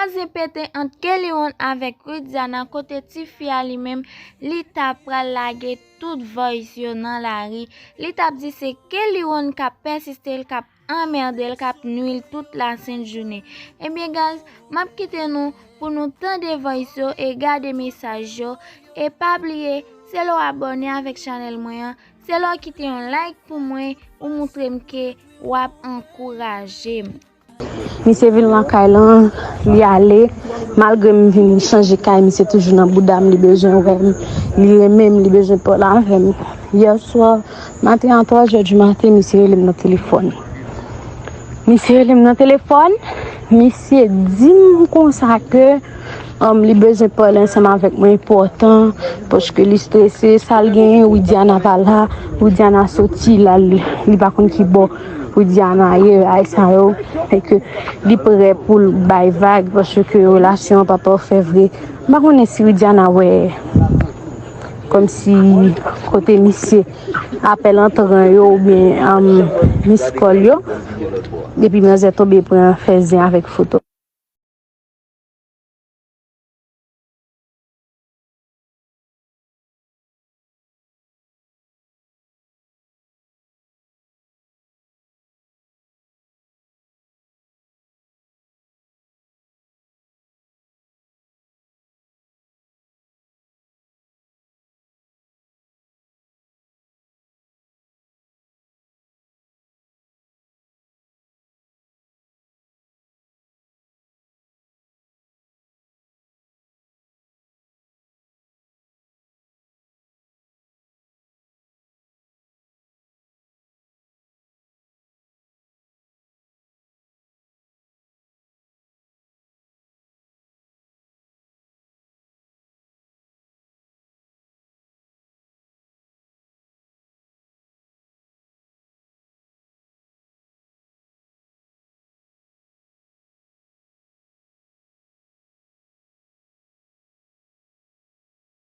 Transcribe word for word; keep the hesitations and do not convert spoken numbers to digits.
Bouzen pete ant Kelliwon avèk Widiana, kote tifi a li menm, li ta pral lage tout voice yo nan lari. Li t ap di se Kelliwon k ap pèsiste l, k ap anmède l, k ap nwi l tout lasent jounen. Ebyen, guys, m ap kite nou pou nou tande voice yo e gade mesaj yo. E pa bliye, se lè w abòne avèk chanèl mwen an, se lè w kite yon like pou mwen, ou moutre m ke w ap ankouraje m. Misye vin lakay lan, li ale. Malgre m vin chanje kay, misye toujou nan bouda m, li bezwen wè m, li renmen m, li bezwen pale avè m. Yè swa maten a twa zè di maten, misye rele m nan telefòn. Misye rele m nan telefòn, misye di m konsa ke um, li bezwen pale ansanm avèk mwen enpòtan, paske li strese, sa l genyen, Widiana pa la, Widiana soti la, li, li pa konn ki bò Widiana ye, ay sa yo, e ke li prè pou l bay vag, paske relasyon an pa pafè vre. M pa konnen si Widiana wè kòmsi kote misye apèl antran yo oubyen um, miskòl yo, epi manzè tonbe pran fè zen avèk foto.